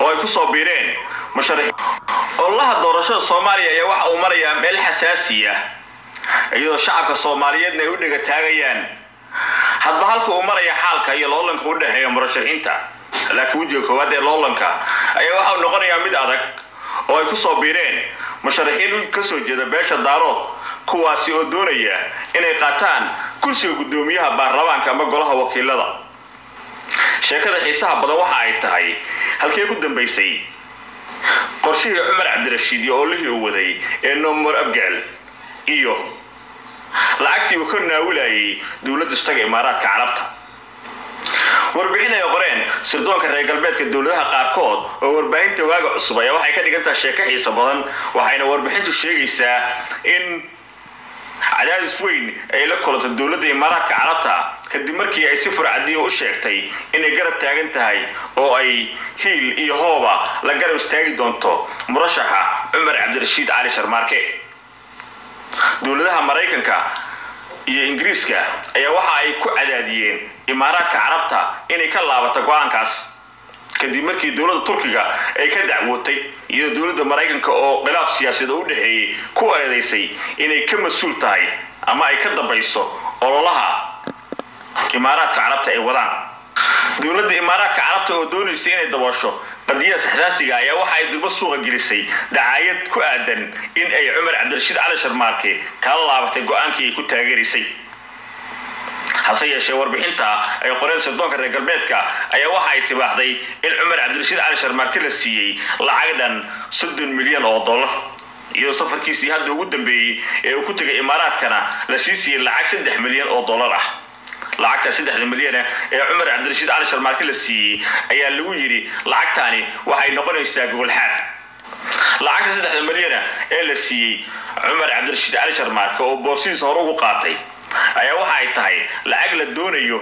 Oo ay ku soo biireen musharaxiin. Ololaha doorashada Soomaaliya ayaa waxa uu marayaa meel xasaasi ah, iyadoo shacabka Soomaaliyeedna ay u dhega taagayaan hadba halka uu maraya xaalka iyo loolanka u dhexeeya murashaxiinta. Laakiin wejiga koowaad ee loolanka ayaa waxa uu noqonayaa mid adag oo ay ku soo biireen musharaxiin ka soo jeeda beesha Daarood, kuwaasi oo doonaya inay qaataan kursiga guddoomiyaha baarlamaanka ama golaha wakiilada. Sheekada xiisaha badan waxa ay tahay halkee ku dambaysay qorshihii Cumar Cabdirashiid iyo olihii uu waday ee Nomor Abgaal iyo lacagtii uu ka naawilayay dowladda istaga Imaaraadka Carabta? Warbixin ay qoreen sirdoonka reer galbeedka dowladaha qaarkood oo warbaahinta Waaga Cusub ayaa waxay ka dhigan tahay sheeko xiiso badan, waxayna warbixintu sheegaysaa in cadaadis weyn ay la kulantay dowladda Imaaraadka Carabta kadib markii ay si furcadiyo u sheegtay inay garab taagan tahay oo ay hiil iyo hooba la garab istaagi doonto murashaxa Cumar Cabdirashiid Cali Sharmaarke. Dowladaha Maraykanka iyo Ingiriiska ayaa waxa ay ku cadaadiyeen Imaaraadka Carabta inay ka laabato go-aankaas kadib markii dowladda Turkiga ay ka dacwootay, iyadoo dowladda Maraykanka oo khilaaf siyaasadeed u dhexeeyey ku eedaysay inay ka mas-uul tahay ama ay ka dambayso ololaha Imaaraadka Carabta ay wadaan. Dowladda Imaaraadka Carabta oo doonaysa inay daboosho qadiyadaas xasaasiga ayaa waxa ay durbo suuqa gelisay dacaayad ku aadan in ay Cumar Cabdirashiid Cali Sharmaarke kala laabatay go-aankii ay ku taageeraysay. Hase yeeshee, warbixinta ay qoreen sirdoonka reer galbeedka ayaa waxa ay tibaaxday in Cumar Cabdirashiid Cali Sharmaarke la siiyey lacag dhan 30 milyan oo dollar, iyadoo safarkiisii hadda ugu dambeeyey ee uu ku tegay Imaaraadkana la sii siiyey lacag 3 milyan oo dollar ah. Lacagta 3da milyana ee Cumar Cabdirashiid Cali Sharmaarke la siiyey ayaa lagu yidhi lacagtaani waxay noqonaysaa gogolxaad. Lacagta 3da milyana ee la siiyey Cumar Cabdirashiid Cali Sharmaarke oo boorsidiisa hore ugu qaatay ayaa waxa ay tahay lacag la doonayo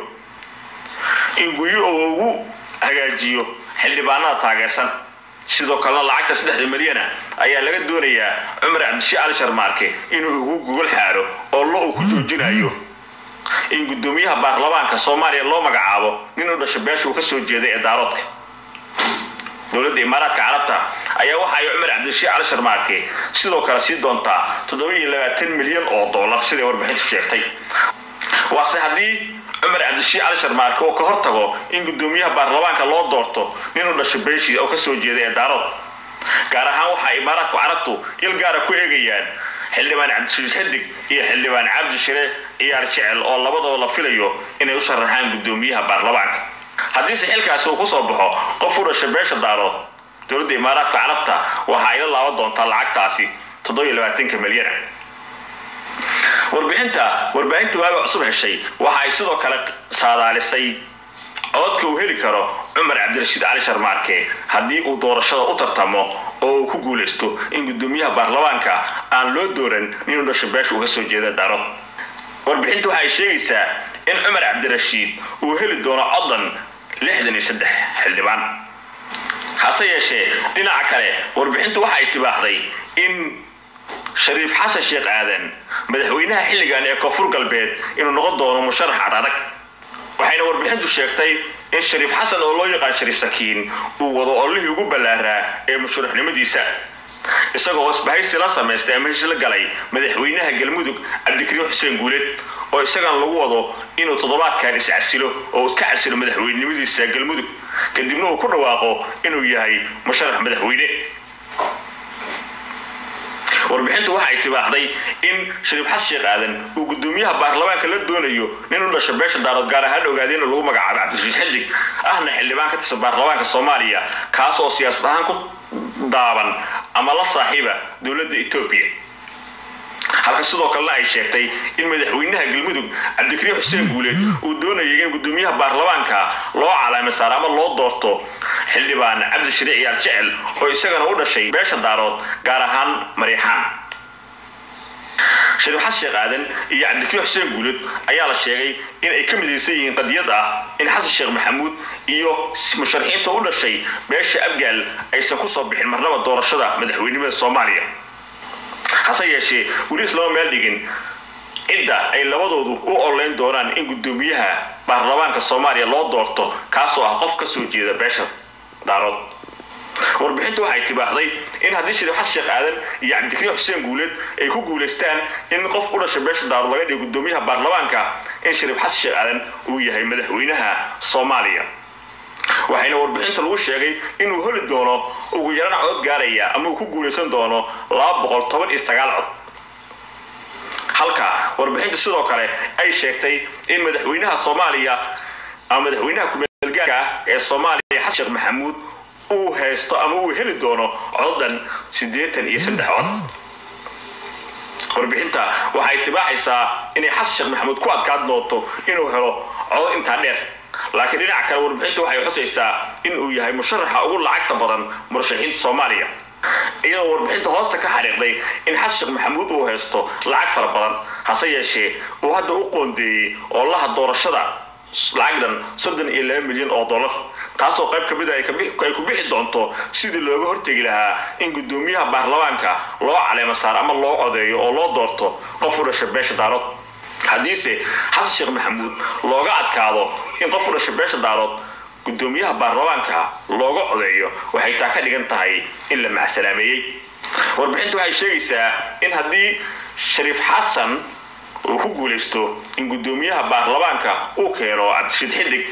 in guryo uu ugu hagaajiyo xildhibaanada taageersan. Sidoo kalena lacagta 3da milyana ayaa laga doonayaa Cumar Cabdirashiid Cali Sharmaarke inuu ugu gogol xaaro oo lo uu ku joojinayo in guddoomiyaha baarlamaanka Soomaaliya loo magacaabo nin u dhasho beesha uu ka soo jeeday ee Daaroodka. Dowladda Imaaraadka Carabta ayaa waxa ay Cumar Cabdirashiid Cali Sharmaarke sidoo kale sii doontaa 27 milyan oo dollar, siday warbixintu sheegtay, waase haddii Cumar Cabdirashiid Cali Sharmaarke oo ka hor tago in guddoomiyaha baarlamaanka loo doorto nin u dhasho beeshii oo ka soo jeeday ee Daarood. Gaar ahaan waxaa Imaaraadku Carabtu il gaara ku eegayaan xildhibaan Cabdirashiid Xidig iyo xildhibaan Cabdi Shire Ciyaar Jecel oo labadaba la filayo inay u sharaxaan guddoomiyaha baarlamaanka. Haddiise xilkaasi uu kusoo baxo qof u dhasha beesha Daarood, dowladda Imaaraadka Carabta waxa ay la laaban doontaa lacagtaasi 27-ka milyana. Warbixinta warbaahinta Waaga Cusub heshay waxa ay sidoo kale saadaalisay codadka uu heli karo Cumar Cabdirashiid Cali Sharmaarke haddii uu doorashada u tartamo oo uu ku guulaysto in guddoomiyaha baarlamaanka aan loo dooran inuu dhasho beesha uu ka soo jeeda Daarood. Warbixintu waxay sheegaysaa in Cumar Cabdirashiid uu heli doono codan 63 xildhibaan. Hase yeeshee, dhinaca kale warbixintu waxa ay tibaaxday in Shariif Xasan Sheekh Aadan, madaxweynaha xilligan ee Koonfur Galbeed, inuu noqon doono musharax ad adag, waxayna warbixintu sheegtay in Shariif Xasan oo loo yaqaan Shariif Sakiin uu wado ololihii ugu ballaaraa ee musharaxnimadiisa, isagoo isbahaysi la samaystay ama heshiis la galay madaxweynaha Galmudug Cabdikariim Xuseen Guuleed, oo isagan lagu wado inuu toddobaadkan iscasilo oo iska casilo madaxweynenimadiisa Galmudug, kadibna uu ku dhawaaqo inuu yahay musharax madaxweyne. Warbixintu waxay tibaaxday in Shariif Xasan Sheekh Aadan uu guddoomiyaha baarlamaanka la doonayo nin u dhasho beesha Daarood, gaar ahaan ogaadeen lagu magacaabo Cabdirashiid Xidig, ahna xildhibaan ka tirsan baarlamaanka Soomaaliya, kaas oo siyaasad ahaan ku daaban ama la saaxiiba dowladda Etoobiya. Halka sidoo kalena ay sheegtay in madaxweynaha Galmudug Cabdikariim Xuseen Guuleed uu doonayay in guddoomiyaha baarlamaanka loo calaama saaro ama loo doorto xildhibaan Cabdishire Ciyaar Jecel oo isagana u dhashay beesha Daarood, gaar ahaan Mariixaan. Shariif Xasan Sheekh Aadan iyo Cabdikariim Xuseen Guuleed ayaa la sheegay in ay ka midaysan yihiin qadiyad ah in Xasan Sheekh Maxamuud iyo musharaxiinta u dhashay beesha Abgaal aysan ku soo bixin marnaba doorashada madaxweynimada Soomaaliya. Hase yeeshee, weli islama meel dhigin cidda ay labadoodu u ololeyn doonaan in guddoomiyaha baarlamaanka Soomaaliya loo doorto, kaasoo ah qof ka soo jeeda beesha Daarood. Warbixintu waxay tibaaxday in haddii Shariif Xasan Sheekh Aadan iyo Cabdikariin Xuseen Guuleed ay ku guulaystaan in qof u dhashay beesha Daarood laga dhigo guddoomiyaha baarlamaanka, in Shariif Xasan Sheekh Aadan uu yahay madaxweynaha Soomaaliya. Waxayna warbixinta lagu sheegay inuu heli doono ugu yaraan cod gaaraya ama uu ku guulaysan doono 219 cod, halka warbixinta sidoo kale ay sheegtay in madaxweynaha Soomaaliya ama madaxweynaha kumeelgaarka ah ee Soomaaliya Xasan Sheekh Maxamuud uu haysto ama uu heli doono codan 83 cod. Warbixinta waxay tibaaxaysaa inay Xasan Sheekh Maxamuud ku adkaan doonto inuu helo codod intaa dheer, laakiin dhinaca kale warbixinta waxay xusaysaa in uu yahay musharaxa ugu lacagta badan murashaxiinta Soomaaliya, iyadoo warbixinta hoosta ka xariiqday in Xasan Sheekh Maxamuud uu haysto lacag fara badan, hase yeeshee uu hadda u qoondeeyey oolaha doorashada lacagdan 32 milyan oo dollar, taasoo qayb ka mid ah ay ku bixi doonto sidii looga hortegi lahaa in guddoomiyaha baarlamaanka loo caleemo saaro ama loo codeeyo oo loo doorto qof u dhasha beesha Daarood. Haddiise Xasan Sheekh Maxamuud looga adkaado in qof u dhasha beesha Daarood guddoomiyaha baarlamaanka looga codeeyo, waxay taa ka dhigan tahay in la macsalaameeyey. Warbixintu waxay sheegaysaa in haddii Shariif Xasan uu ku guulaysto in guddoomiyaha baarlamaanka uu keeno Cabdirashiid Xidig,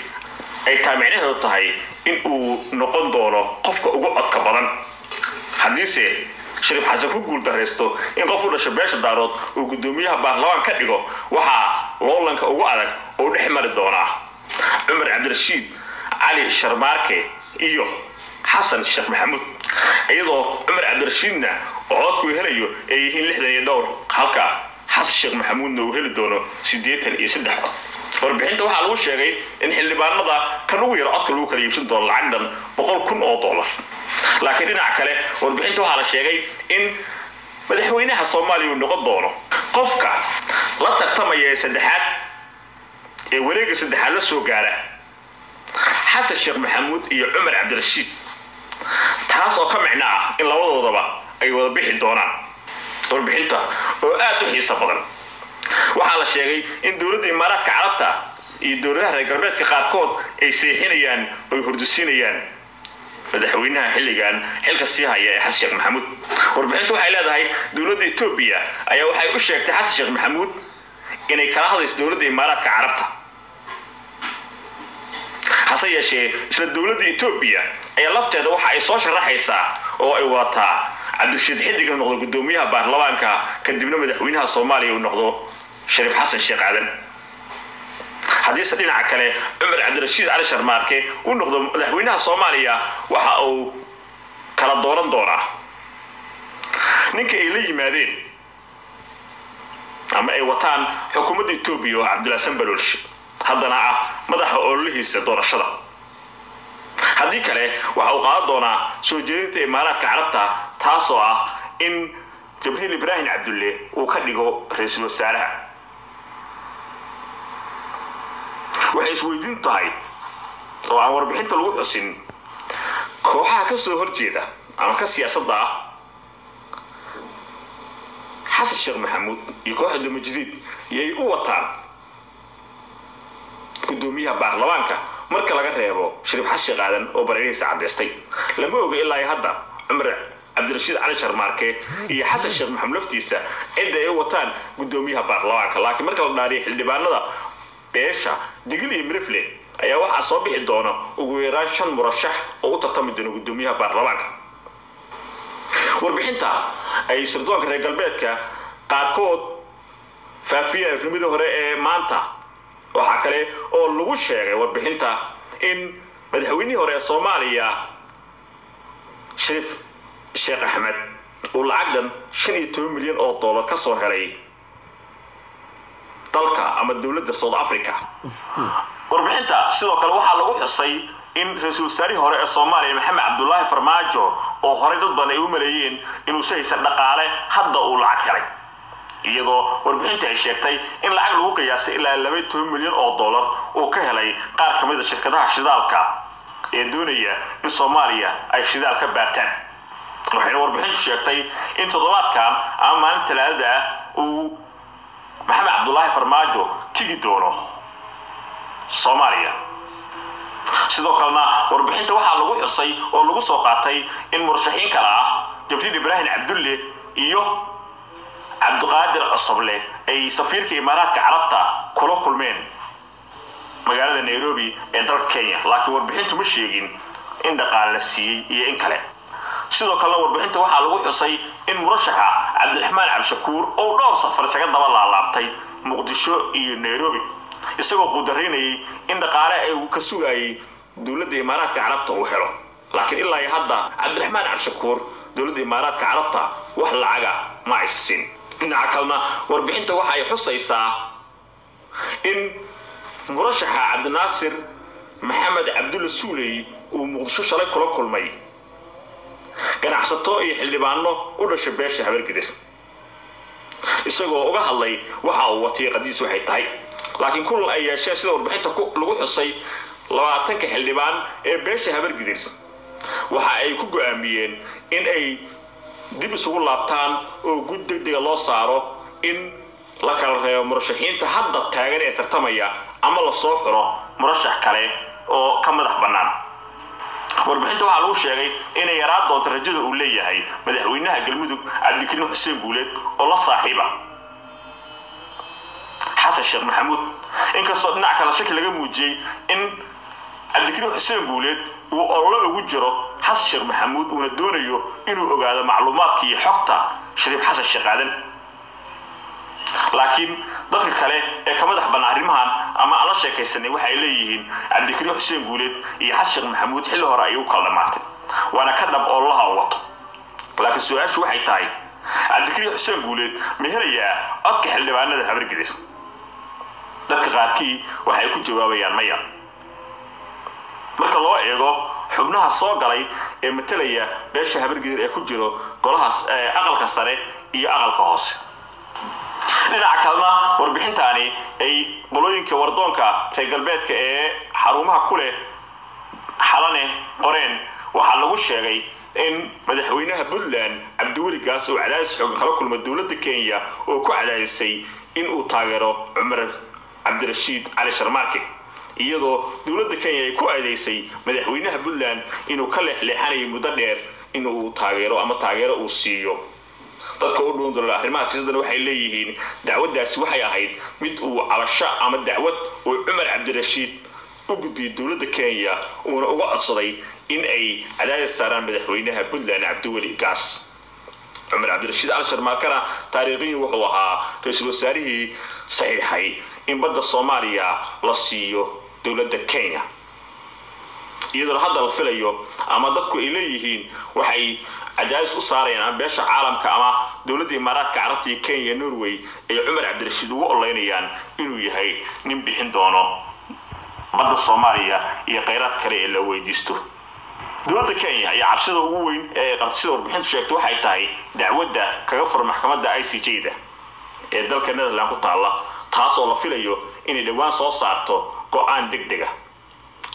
ay taa micnaheedu tahay in uu noqon doono qofka ugu codka badan. Haddiise Shariif Xasan ku guuldaraysto in qof u dhasha beesha Daarood uu guddoomiyaha baarlamaan ka dhigo, waxaa loolanka ugu adag oo dhex mari doonaa Cumar Cabdirashiid Cali Sharmaarke iyo Xasan Sheekh Maxamuud, iyadoo Cumar Cabdirashiidna oo codku helayo ay yihiin 60 iyo dhowr, halka Xasan Sheekh Maxamuudna uu heli doono 83 cod. Warbixinta waxaa lagu sheegay in xildhibaanada kan ugu yar codka lagu kala iibsan doono lacag dhan 100,000 oo dollar. Laakiin dhinaca kale warbixinta waxaa la sheegay in madaxweynaha Soomaaliya uu noqon doono qofka la tartamaya ee saddexaad ee wareegga saddexaad la soo gaara Xasan Sheekh Maxamuud iyo Cumar Cabdirashiid, taas oo ka micno ah in labadoodaba ay wada bixi doonaan. Warbixinta oo aad u xiiso badan waxaa la sheegay in dowladda Imaaraadka Carabta iyo dowladaha reer galbeedka qaarkood ay seexinayaan oy hurdusinayaan madaxweynaha xilligan xilka sii haya ee Xasan Sheekh Maxamuud. Warbixintu waxay leedahay dowladda Etoobiya ayaa waxay u sheegtay Xasan Sheekh Maxamuud inay kala hadlayso dowladda Imaaraadka Carabta, hase yeeshee isla dowladda Etoobiya ayaa lafteeda waxa ay soo sharaxaysaa oo ay wadataa Cabdirashiid Xidig inuu noqdo guddoomiyaha baarlamaanka, kadibna madaxweynaha Soomaaliya uu noqdo Shariif Xasan Sheekh Aadan. Haddiise dhinaca kale Cumar Cabdirashiid Cali Sharmaarke uu noqdo madaxweynaha Soomaaliya, waxa uu kala dooran doonaa ninka ay la yimaadeen ama ay wataan xukuumadda Etoobiya oo Cabdilaasan Baloolshe haddana ah madaxa ololihiisa doorashada. Haddii kale waxa uu qaadan doonaa soo jeedinta Imaaraadka Carabta, taasoo ah in Jibriil Ibraahim Cabdulle uu ka dhigo ra-iisul wasaaraha. Waxay isweydiin tahay oo aan warbixinta lagu xusin kooxaha ka soo horjeeda ama ka siyaasadda ah Xasan Sheekh Maxamuud iyo kooxda Damajadiid yay u wataan guddoomiyaha baarlamaanka marka laga reebo Shariif Xasan Sheekh Aadan oo bareerihiisa caddaystay. Lama oga ilaa iyo hadda Cumar Cabdirashiid Cali Sharmaarke iyo Xasan Sheekh Maxamuud laftiisa cidda ay u wataan guddoomiyaha baarlamaanka, laakiin marka la dhaariyo xildhibaanada beesha Digil iyo Mirifle ayaa waxaa soo bixi doona ugu yaraan 5 murashax oo u tartami doona guddoomiyaha baarlamaanka. Warbixinta ay sirdoonka reer galbeedka qaarkood faafiyeen arrimidii hore ee maanta waxaa kale oo lagu sheegay warbixinta in madaxweynihii hore ee Soomaaliya Shariif Sheekh Axmed uu lacag dhan 15 milyan oo dollar ka soo helay dalka ama dowladda South Africa. Warbixinta sidoo kale waxaa lagu xusay in ra-iisul wasaarihii hore ee Soomaaliya Maxamed Cabdulaahi Farmaajo oo horey dad badan ay u maleeyeen inuusa haysan dhaqaale hadda uu lacag helay, iyadoo warbixinta ay sheegtay in lacag lagu qiyaasay ilaa 12 milyan oo dollar uu ka helay qaar ka mid a shirkadaha shidaalka ee doonaya in Soomaaliya ay shidaal ka baartaan. Waxayna warbixintu sheegtay in toddobaadkan ama maalin Talaadada ah uu Maxamed Cabdulaahi Farmaajo tigi doono Soomaaliya. Sidoo kalena warbixinta waxaa lagu xusay oo lagu soo qaatay in murashaxiin kale ah Jibriil Ibraahim Cabdulle iyo Cabdiqaadir Cusuble ay safiirka Imaaraadka Carabta kula kulmeen magaalada Nairobi ee dalka Kenya, laakiin warbixintu ma sheegin in dhaqaale la siiyey iyo in kale. Sidoo kalena warbixinta waxaa lagu xusay in murashaxa Cabdiraxmaan Cabdishakuur oo dhowr safar isaga daba laalaabtay Muqdisho iyo Nairobi, isagoo qudaraynayay in dhaqaale ay uu ka sugayay dowladda Imaaraadka Carabta uu helo, laakiin ilaa iyo hadda Cabdiraxmaan Cabdishakuur dowladda Imaaraadka Carabta wax lacaga ma aysa siin. Dhinaca kalena warbixinta waxa ay xusaysaa in murashaxa Cabdinaasir Maxamed Cabdulle Suuley uu Muqdisho shalay kula kulmay ganacsato iyo xildhibaano u dhashay beesha Habargidir, isagoo uga hadlay waxa uu watay qadiis waxay tahay. Laakiin kulan ay yeesheen sida warbixinta lagu xusay 20 xildhibaan ee beesha Habargidir waxa ay ku go'aamiyeen in ay dib isugu laabtaan oo gud degdega loo saaro in la kala reebo murashaxiinta hadda taagan ee tartamaya ama la soo xulo murashax kale oo ka madax bannaan. Warbixinta waxaa lagu sheegay inay yaraan doonto rajada uu leeyahay madaxweynaha Galmudug Cabdikariim Xuseen Guuleed oo la saaxiiba Xasan Sheekh Maxamuud, inkastoo dhinac kale shaki laga muujiyey in Cabdikariim Xuseen Guuleed uu olole ugu jiro Xasan Sheekh Maxamuud, uuna doonayo inuu ogaado macluumaadka iyo xogta Shariif Xasan Sheekh Aadan. Laakiin dadka kale ee ka madax bannaan arrimahan ama aan la sheekaysanay waxa ay leeyihiin Cabdikariim Xuseen Guuleed iyo Xasan Sheekh Maxamuud xilli hore ayay u kala dhamaatay, waana ka dhab ololaha uu wato. Laakiin su-aashu waxay tahay, Cabdikariim Xuseen Guuleed ma helayaa codka xildhibaanada Habargidir? Dadka qaarkii waxay ku jawaabayaan maya. Marka loo eego xubnaha soo galay ee matalaya beesha Habargidir ee ku jiro golaha aqalka sare iyo aqalka hoose. Dhinaca kalena warbixintaani ay qolooyinka wardoonka reer galbeedka ee xarumaha ku leh Xalane qoreen waxaa lagu sheegay in madaxweynaha Puntland Cabdiweli Gaas uu cadaadis xoogan kala kulmay dowladda Kenya oo ku cadaadisay in uu taageero Cumar Cabdirashiid Cali Sharmaarke, iyadoo dowladda Kenya ay ku eedeysay madaxweynaha Puntland inuu ka leexleexanayo muddo dheer inuu taageero ama taageero uu siiyo. Dadka u dhuun doona arrimaha siyaasadana waxay leeyihiin dacwaddaasi waxay ahayd mid uu cabasho ama dacwad uu Cumar Cabdirashiid u gudbiyey dowladda Kenya, uuna uga codsaday in ay cadaadis saaraan madaxweynaha Puntland Cabdiweli Gaas. Cumar Cabdirashiid Cali Sharmaarkana taariikhiyin wuxuu ahaa ra-iisul wasaarihii saxiixay in badda Soomaaliya la siiyo dowladda Kenya, iyadoo hadda la filayo ama dadku ay leeyihiin waxay cadaadis u saarayaan ama beesha caalamka ama dowladda Imaaraadka Carabta iyo Kenya Norway ay Cumar Cabdirashiid ugu ololeynayaan inuu yahay nin bixin doono badda Soomaaliya iyo kheyraad kale ee la weydiisto. Dowladda Kenya ayaa cabsida ugu weyn ee qabtay sida warbixintu sheegtay waxay tahay dacwadda kaga furan maxkamadda ICJ-da ee dalka Netherland ku taalla, taas oo la filayo inay dhowaan soo saarto go'aan degdeg ah.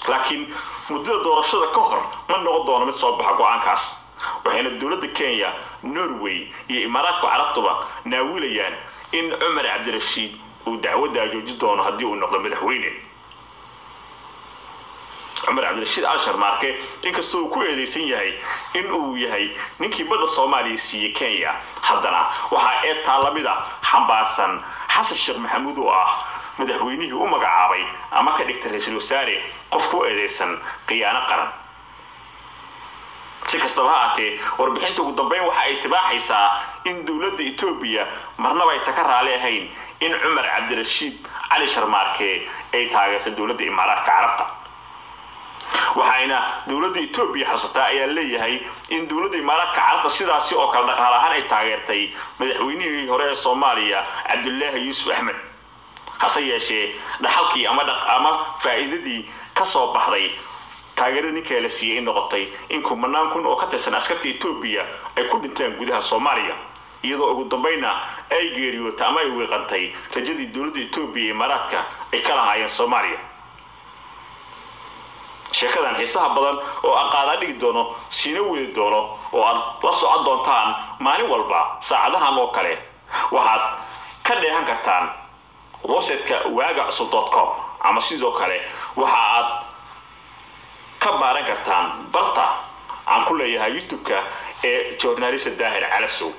Laakiin muddada doorashada ka hor ma noqon doono mid soo baxa go'aankaas, waxayna dowladda Kenya, Norway iyo Imaaraadka Carabtuba naawilayaan in Cumar Cabdirashiid uu dacwaddaa jooji doono haddii uu noqdo madaxweyne. Cumar Cabdirashiid Cali Sharmaarke inkastoo uu ku eedeysan yahay in uu yahay ninkii badda Soomaaliya siiyey Kenya, haddana waxaa eedtaa lamid a xambaarsan Xasan Sheekh Maxamuud oo ah madaxweynihii u magacaabay ama ka dhigtay ra-iisul wasaare qof ku eedeysan khiyaano qaran. Si kastaba ha ahaatee, warbixinta ugu dambeyn waxa ay tibaaxaysaa in dowladda Etoobiya marnaba aysan ka raali ahayn in Cumar Cabdirashiid Cali Sharmaarke ay taageerto dowladda Imaaraadka Carabta. Waxayna dowladda Etoobiya xasutaa ayaa leeyahay in dowladda Imaaraadka Carabta sidaasi oo kale dhaqaale ahaan ay taageertay madaxweynihii hore ee Soomaaliya Cabdulaahi Yuusuf Axmed, hase yeeshee dhaxalkii ama faa'iidadii ka soo baxday taageerada ninka la siiyey in noqotay in kumanaan kun oo ka tirsan askarta Etoobiya ay ku dhinteen gudaha Soomaaliya, iyadoo ugu dambeynna ay geeriyootay ama ay wiiqantay rajadii dowladda Etoobiya iyo Imaaraadka ay ka lahaayeen Soomaaliya. Sheekadan xiisaha badan oo aan qaadaa dhigi doono siina wadi doono oo aad la socon doontaan maalin walba saacadahan oo kale waxaad ka dheehan kartaan website-ka waagacusub.com, ama sidoo kale waxa aad ka baaran kartaan barta aan ku leeyahay YouTube-ka ee journalist Daahir Calasow.